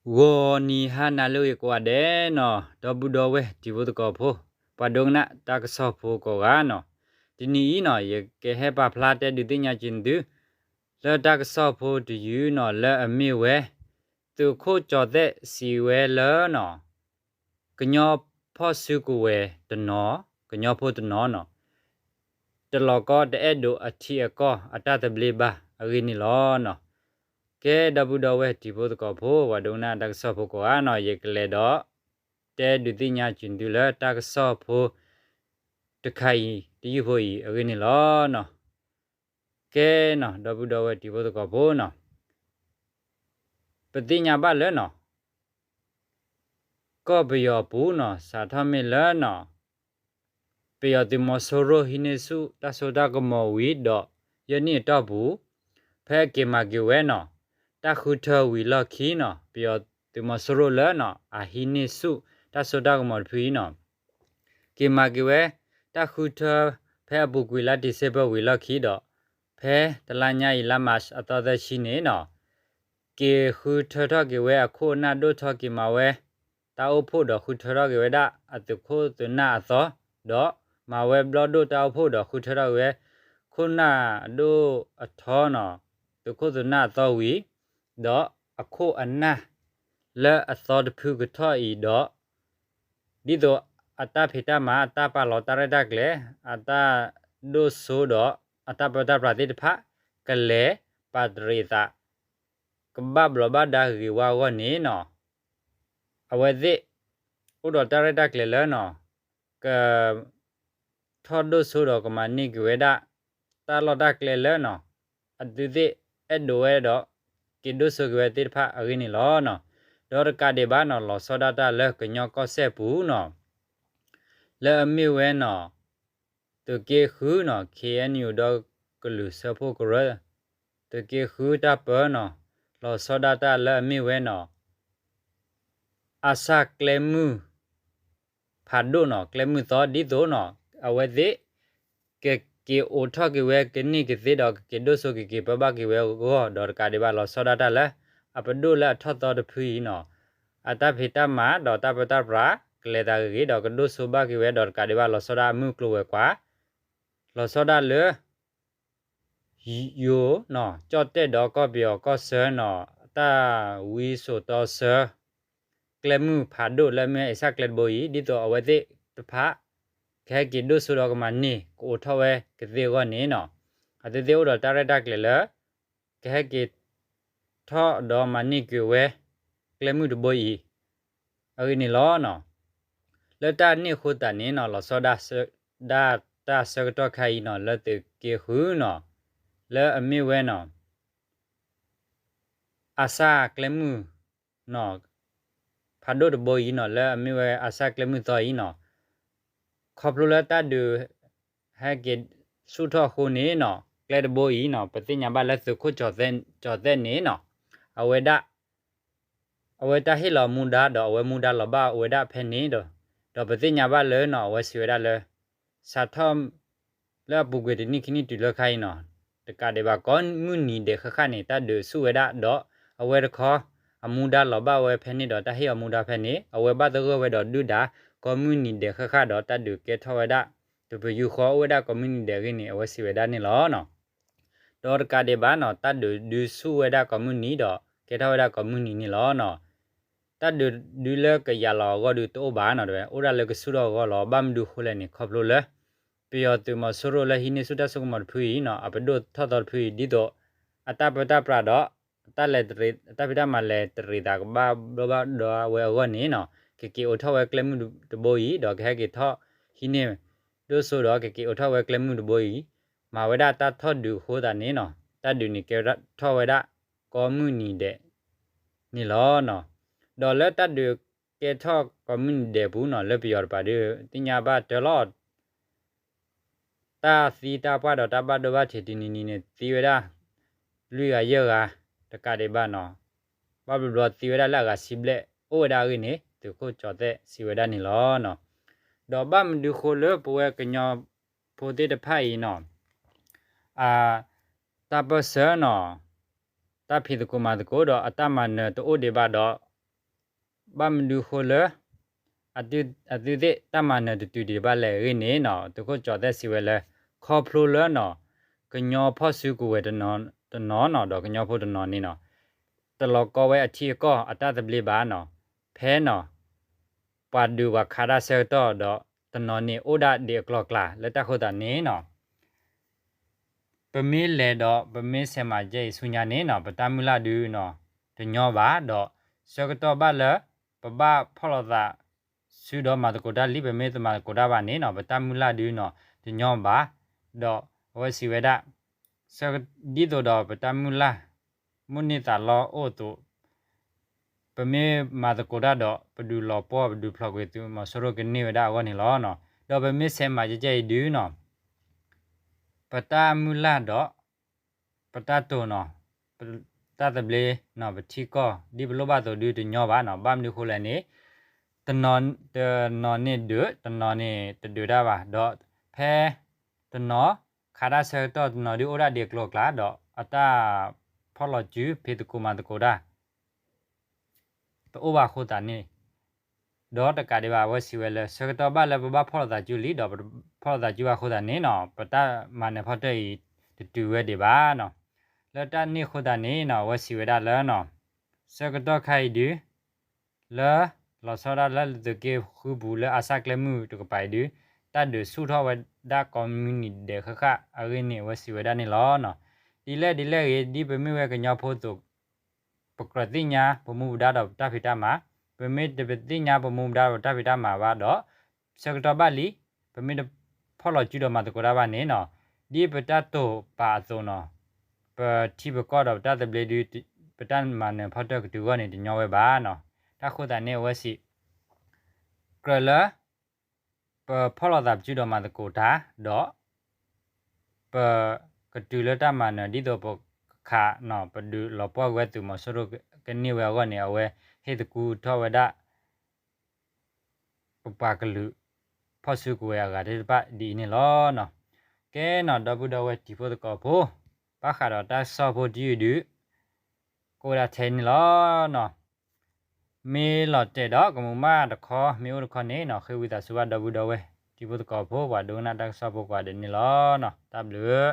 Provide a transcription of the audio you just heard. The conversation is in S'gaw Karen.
ဂီၤနံၤဟါနၤလၢအဂ့ၤကိးဂၤဒဲးနီၤ, ဒီပုၢ်ဒီဝဲၢ်တံၤဖိသကိးဖိ, ပှၤဒိကနၣ်တၢ်ကစီၣ်ဖိကိးဂၤနီၤ, တနံၤအံၤနီၤ ယကဟဲပာ်ဖျါတဲဒုးသ့ၣ်ညါက့ၤသု လၢတၢ်ကစီၣ်ဖိတယုၢ်နီၤ လၢအမ့ၢ်ဝဲ သုးခိၣ်ကၠီၤသဲးစံးဝဲလၢနီၤ ကညီဖီၣ်စုကဝဲၤတနီၤ, ကညီဖိတနီၤနီၤ တလီၤကီတအဲၣ်ဒိးအထံအကီၢ်အတၢ်သဘျ့ဘၣ်အဂ့ၢ်န့ၣ်လီၤနီၤ. ကဲဒီပုၢ်ဒီဝဲၢ်တံၤဖိသကိးဖိ ပှၤဒိကနၣ်တၢ်ကစီၣ်ဖိကိးဂၤနီၤ ယကလဲၤဒီး တဲဒုးသ့ၣ်ညါက့ၤသုလၢတၢ်ကစီၣ်ဖိ တခါအံၤ တယုၢ်ဖိအံၤအဂ့ၢ်န့ၣ်လီၤနီၤ. ကဲနီၤ ဒီပုၢ်ဒီဝဲၢ်တံၤဖိသကိးဖိနီၤ ပသ့ၣ်ညါဘၣ်လၢနီၤ ကီၢ်ပယီၤအပူၤနီၤ စးထီၣ်မ့ၢ်လၢနီၤ ပယီၤသုးမီၤစိရိၣ်ဟံးန့ၢ်ဆူၣ်တၢ်စိတၢ်ကမီၤဝံၤဒီး ယဲၢ်နံၣ်အတီၢ်ပူၤ ဖဲအက့ၤမၤက့ၤဝဲနီၤ တၢ်ဃုထၢဝံၤလီၢ်ခံနီၤ ပယီၤသုးမီၤစိရိၣ်လၢနီၤ အဟံးန့ၢ်ဆူၣ်တၢ်စိတၢ်ကမီၤတဖုအံၤနီၤ က့ၤမၤက့ၤဝဲ တၢ်ဃုထၢ ဖဲအပူၤကွံာ်လါဒံၣ်စ့ဘၢၣ်ဝံၤလီၢ်ခံဒီး ဖဲတလါညါအံၤ လါမၢ်ၡးအသီသၢဆံန့ၣ်နီၤ က့ၤဃုထၢထီၣ်က့ၤဝဲအခိၣ်အနၢ်ဒိၣ်ထီၣ်က့ၤမၤဝဲ တၢ်အိၣ်ဖှိၣ်ဒီး ဃုထၢထီၣ်က့ၤဝဲဒၣ်အသုးခိၣ်သုးနၢ်အသီ ဒီးမၤဝဲဘျီၣ်ဒိၣ်တၢ်အိၣ်ဖှိၣ်ဒီး ဃုထၢထီၣ်က့ၤဝဲ ခိၣ်နၢ်အဒိၣ်အထီနီၤ သုးခိၣ်သုးနၢ်အသီဝံၤ ဒီးအခိၣ်အနၢ် လၢအသီတဖုကထီၣ်အံၤဒီး ဒ်သိးအတၢ်ဖံးတၢ်မၤ အတၢ်ပာ်လီၤတၢ်ရဲၣ်တၢ်ကျဲၤ အတၢ်ဒိၣ်စိဒီး အတၢ်ပၢတၢ်ပြးသ့ၣ်တဖၣ် ကလဲၤပာ်တရံးအသး ကဘၣ်ဘျီးဘၣ်ဒါဂ့ၤဝါအဂီၢ်န့ၣ်နီၤ အဝဲသ့ၣ် အိၣ်ဒီးတၢ်ရဲၣ်တၢ်ကျဲၤလၢနီၤ က ထီၣ်ဒိၣ်စိဒီးကမၤန့ၢ်က့ၤဝဲဒၣ် တၢ်လီၢ်တၢ်ကျဲလၢနီၤ အသုးသ့ၣ်အဲၣ်ဒိးဝဲဒီး က့ၤဒိၣ်စိက့ၤဝဲသ့ၣ်တဖၣ်အဂ့ၢ်န့ၣ်လီၤနီၤ. ဒီးတကးဒံးဘၣ်နီၤ လီၤဆီဒၣ်တၢ်လၢကညီကီၢ်စဲၣ်ပူၤနီၤ လၢအမ့ၢ်ဝဲနီၤ သုးက့ဃုနီၤ ခ့ၣ်အဲၣ်ယူၣ် ဒီကလုာ်စၢဖှိၣ်ကရၢ သုးက့ဃုတၢ်ပၢနီၤ လီၤဆီဒၣ်တၢ်လၢအမ့ၢ်ဝဲနီၤ အစၢ်ကျဲမုၢ် ဖးဒိၣ်နီၤ ကျဲမုၢ်သီဒ်သိးနီၤ အဝဲသ့ၣ် ကက့ၤအိးထီၣ်က့ၤဝဲကန့ၢ်ကသ့ဒီး ကက့ၤဒိၣ်စိကက့ၤပၢဘၣ်က့ၤဝဲအဂီၢ် ဒီးတကးဒံးဘၣ်လီၤဆီဒၣ်တၢ်လၢ အပဒိၣ်လၢအထီၣ်သီတဖုအံၤနီၤ အတၢ်ဖံးတၢ်မၤဒီးတၢ်ပၢတၢ်ပြး ကလဲၤသးဂ့ၤဂ့ၤဒီးကဒိၣ်စိဘၣ်က့ၤဝဲ ဒီးတကးဒံးဘၣ်လီၤဆီဒၣ်အမုၢ်ကျိၤဝဲၤကွာ် လီၤဆီဒၣ်လၢ ယိၤနီၤ ကၠီၣ်တဲၣ်ဒီးကီၢ်ပယီၤကီၢ်ဆၢနီၤ တၢ်ဝံစိာ်တီဆၢ ကျဲမုၢ်ဖးဒိၣ်လၢအမ့ၢ်အစၢ်ကျဲတဘိအံၤ ဒ်သိးအဝဲသ့ၣ်တဖၣ် ကဟဲက့ၤဒိၣ်စိဒီးကမၤန့ၢ် ကအိးထီၣ်ဝဲကသ့အဂီၢ်န့ၣ်နီၤ အဝဲသ့ၣ်အိၣ်ဒီးတၢ်ရဲၣ်တၢ်ကျဲၤလၢ ကဟဲက့ၤထီၣ်ဒီးမၤန့ၢ်က့ၤဝဲ ကျဲမုၢ်တဘိအံၤ အဂ့ၢ်န့ၣ်လီၤနီၤ. လၢတၢ်န့ၣ်အဃိသတးန့ၣ်နီၤ လီၤဆီဒၣ်တၢ်ဆၢကတီၢ်ခါအံၤနီၤ လၢသုးက့ဃုနီၤ လၢအမ့ၢ်ဝဲနီၤ အစၢ်ကျဲမုၢ်နီၤ ဖးဒိၣ်တဘိအံၤနီၤ လၢအမ့ၢ်ဝဲအစၢ်ကျဲမုၢ်သီအံၤနီၤ ခီဖျိလၢတၢ်ဒုးဟဲက့ၤဆူၣ်ထီၣ်အဃိန့ၣ်နီၤ ကျဲတဘိအံၤနီၤ ပသ့ၣ်ညါဘၣ်လၢသုးခိၣ်ကၠီၤသဲးန့ၣ်နီၤ အဝဲဒၣ် အဝဲတၢ်ဟ့ၣ်လီၤမူဒါဒီး အဝဲမူဒါလီၤဘၣ်ဝဲဒၣ်ဖဲန့ၣ်ဒီး ဒီးပသ့ၣ်ညါဘၣ်လၢနီၤ အဝဲစံးဝဲဒၣ်လၢ စးထီၣ် လၢအပူၤကွံာ်တနံၣ်ခံနံၣ်တုၤလၢခါအံၤနီၤ တကးဒံးဘၣ်ကိးမုၢ်နံၤဒဲးဃၣ်ဃၣ်န့ၣ် တၢ်ဒုးဆူၣ်ဝဲဒၣ်ဒီး အဝဲတခီ အမူဒါလီၤဘၣ်ဝဲဖဲန့ၣ်ဒီး တၢ်ဟ့ၣ်အီၤမူဒါဖဲန့ၣ် အဝဲဘၣ်သဂၢၢ်ဝဲဒီးဒုၣ်ဒါ ကိးမုၢ်နံၤဒဲးဃၣ်ဃၣ်ဒီး တၢ်ဒုးကဲထီၣ်ဝဲဒၣ် တပယူာ်ဃီအိၣ်ဝဲဒၣ်ကိးမုၢ်နံၤဒဲးအဂ့ၢ်န့ၣ် အဝဲစံးဝဲဒၣ်န့ၣ်လီၤနီၤ. ဒီးတကးဒံးဘၣ်နီၤ တၢ်ဒုးဒုးဆူၣ်ဝဲဒၣ်ကိးမုၢ်နံၤဒီး ကဲထီၣ်ဝဲဒၣ်ကိးမုၢ်နံၤန့ၣ်လီၤနီၤ. တၢ်ဒုးဒုးလၢကယၤလီၤအဂီၢ်ဒုးတအိၣ်ဘၣ်နီၤ တဲဝဲ အိၣ်ဒၣ်လၢကဆူၣ်ထီၣ်အဂီၢ်လီၤ. ဘၣ်မနုၤဃိလဲၣ်န့ၣ် ခီဖျိလၢ ပယီၤသုးမီၤစိရိၤလၢဟံးန့ၢ်ဆူၣ်တၢ်စိကမီၤတဖုအံၤနီၤ အပဒိၣ်ထီၣ်သီတဖုအံၤ ဒ်သိး အတၢ်ပၢတၢ်ပြးဒီး အတၢ်လဲၤတရံး အတၢ်ဖံးတၢ်မၤလဲၤတရံးသးကဘၣ်ဘျီးဘၣ်ဒီးဝဲအဂီၢ်န့ၣ်နီၤ ကက့ၤအိးထီၣ်ဝဲကျဲမုၢ်တဘိအံၤ ဒီးကဟဲက့ၤထီၣ်ဟံးန့ၢ် ဒိၣ်စိဒီးကက့ၤအိးထီၣ်ဝဲကျဲမုၢ်တဘိအံၤ မၤဝဲဒၣ်တၢ်ထီၣ်ဒုးအဃိသတးန့ၣ်နီၤ တၢ်ဒုးန့ၣ်ကဲထီၣ်ဝဲဒၣ် ကိးမုၢ်နံၤဒဲး န့ၣ်လီၤနီၤ. ဒီးလၢတၢ်ဒုးကဲထီၣ်ကိးမုၢ်နံၤဒဲးပူၤနီၤ လၢပယီၤတပၤဒီး သ့ၣ်ညါဘၣ်တၢ်လီၤ တၢ်သံတၢ်ပှၢ်ဒီးတၢ်ဘၣ်ဒိဘၣ်ထံးတနံၤနံၤန့ၣ် သံဝဲဒၣ် လွံၢ်ဂၤယဲၢ်ဂၤ တကးဒံးဘၣ်နီၤ ဘၣ်ဘျီဘျီသံဝဲဒၣ်လၢအဂၤဆံဘျဲၣ် အိၣ်ဝဲဒၣ်အဂ့ၢ်န့ၣ် သုးခိၣ်ကၠီၤသဲးစံးဝဲဒၣ်န့ၣ်လီၤနီၤ. ဒီးဘၣ်မနုၤဃိလၢပဝဲကညီဖိသ့ၣ်တဖၣ်အံၤနီၤ အ တၢ်ပၢၢ်ဆၢနီၤ တၢ်ဖံးသကိးမၤသကိးဒီးအတၢ်မၤနၢၤတအိၣ်ဒံးဘၣ်ဒီး ဘၣ်မနုၤဃိလၢ အသုသ့ၣ်တၢ်မၤနၢၤတတုၤဒံးဘၣ်လဲၣ်အဂ့ၢ်န့ၣ်နီၤ သုးခိၣ်ကၠီၤသဲးစံးဝဲလၢ ခီဖျိလၢနီၤ ကညီဖီၣ်စုကဝဲၤတနီၤနီၤ ဒီးကညီဖိတနီၤန့ၣ်နီၤ တလီၤကီဝဲအထံအကီၢ်အတၢ်သဘျ့ဘၣ်နီၤ ဖဲနီၤ ပှၤဒုးပှၤခးတၢ်ဆၢကတီၢ်ဒီး တနီၤန့ၣ်အိၣ်ဒၣ်ဒံးအကျိၤအကျဲ လၢတၢ်ဃိသးန့ၣ်နီၤ ပမ့ၢ်လဲၤဒီးပမ့ၢ်ဆဲးမၤကဲအံၤဆူညါန့ၣ်နီၤ ပတၢ်မုၢ်လၢ်ဒုနီၤ တညီဘၣ်ဒီး ဆၢကတီၢ်ဘၣ်လၢ ပဘၣ်ဖီၣ်လိာ်သးစုဒီးမၤသကိးတၢ်လံ ပမ့ၢ်တမၤသကိးတၢ်ဘၣ်န့ၣ်နီၤ ပတၢ်မုၢ်လၢ်ဒုနီၤ တညီဘၣ် ဒီးအဝဲစံးဝဲဒၣ် ဒ်သိးဒီးပတၢ်မုၢ်လၢ် မိၣ်န့ၢ်သးလီအိၣ်အသိး ပမ့ၢ်မၤသကိးတၢ်ဒီး ပဒုးလီၤပှီၢ် ပဒုးဖျိးကွံာ်သုးမီၤစိရိၤကန့ၢ်ဝဲဒၣ်အဂီၢ်န့ၣ်လီၤ. ဒီးပမ့ၢ်ဆဲးမၤကဲကဲအံၤဒုနီၤ ပတၢ်မုၢ်လၢ်ဒီး ပတၢ်တိာ်နီၤ ပတၢ်သဘျ့နီၤ ပထံကီၢ် ဒ်ပလိၣ်ဘၣ်အသိးဒုတညီဘၣ်နီၤ ဘၣ်မနုၤဃိလဲၣ်န့ၣ် တနီၤန့ၣ်ဒုး တနီၤန့ၣ်တဒုးတၢ်ဘၣ် ဒီးဖဲ တနီၤ ခးတၢ်ဆၢကတီၢ် တနီၤဒုးအိၣ်ဒၣ်ဒံးအကျိၤအကျဲ ဒီးအတၢ်ဖီၣ်လိာ်စု ဖံးသကိးမၤသကိးတၢ် တအိၣ်ဘၣ်အဃိသတးန့ၣ် ဒီးတကးဒံးဘၣ် အဝဲစံးဝဲလၢ ဆၢကတီၢ်ဘၣ်လၢပဘၣ်ဖီၣ်လိာ်သးစုလံ ဒီးပဖီၣ်လိာ်သးစုဘၣ်အဃိသတးန့ၣ်နီၤ ပတၢ်မၤနၢၤဖီတၢၣ်အံၤ တတုၤဝဲဒံးဘၣ်နီၤ. လၢတၢ်န့ၣ်အဃိသတးန့ၣ်နီၤ အဝဲစံးဝဲဒၣ်လၢနီၤ ဆၢကတီၢ်ခါအံၤဒု လၢ လီၤဆီဒၣ်တၢ်လၢသုးက့ဃုပူၤလၢအစၢ်ကျဲမုၢ်တကပၤအံၤဒု တၢ်ဒုးဆူၣ်ထီၣ်ဝဲဒၣ်ကိးမုၢ်နံၤဒဲးဃၣ်ဃၣ်အဂ့ၢ်န့ၣ် အဝဲစံးဝဲဒၣ်န့ၣ်လီၤ. ဒ်လဲၣ်ဒ်လဲၣ်ဂ့ၤ ဒ်ပမ့ၢ်ဝဲကညီဖိအသိး ပကြၢးသ့ၣ်ညါပမူပဒါဒီးပတၢ်ဖံးတၢ်မၤ, ပမ့ၢ်တသ့ၣ်ညါပမူပဒါဒီးပတၢ်ဖံးတၢ်မၤဘၣ်ဒီး ဆၢကတီၢ်ဘၣ်လံ ပမ့ၢ်တဖီၣ်လိာ်စုဒီးမၤသကိးတၢ်ဘၣ်န့ၣ်နီၤ ဒ်ပတၢ်တိာ်ပာ်အသိးနီၤ ပထံပကီၢ်ဒီးပတၢ်သဘျ့ဒု ပတၢ်မၤနၢၤဖီတၢၣ်ကတုၤအဂီၢ်န့ၣ် တညီဝဲဘၣ်နီၤ. တၢ်ဃိသတးန့ၣ် အဝဲစံး ကြၢးလၢ ပဖီၣ်လိာ်သးစုဒီးမၤသကိးတၢ်ဒီး ပကတုၤလၢတၢ်မၤနၢၤ ဒ်သိးပခးနီၤ ပဒုးလီၤပှီၢ်ကွံာ်ဝဲသုးမီၤစိရိၤကန့ၢ်ဝဲအဂီၢ်န့ၣ် အဝဲဟ့ၣ်သကူထီၣ်ဝဲဒၣ် ပပှၤကလုာ် ဖီၣ်စုကဝဲၤအဂၤသ့ၣ်တဖၣ်ဒ်အံၤန့ၣ်လီၤ. ကဲနီၤ ဒီပုၢ်ဒီဝဲၢ်တံၤဖိသကိးဖိ ဘၣ်ဃးဒီးတၢ်ကစီၣ်ဖိတယုၢ်ဒု ကအိၣ်ဝဲဒၣ်ထဲအံၤန့ၣ်လီၤ. မ့ၢ်လီၤတဲာ်ဒီးကမူးမၣ်တခီ မ့ၢ်အိၣ်တခီန့ၣ်နီၤ ဃ့ဝံသးစူၤဘၣ်ဒီပုၢ်ဒီဝဲၢ်တံၤဖိသကိးဖိ ပှၤဒိကနၣ်တၢ်ကစီၣ်ဖိကိးဂၤဒဲးန့ၣ်လီၤ. တၢ်ဘျုး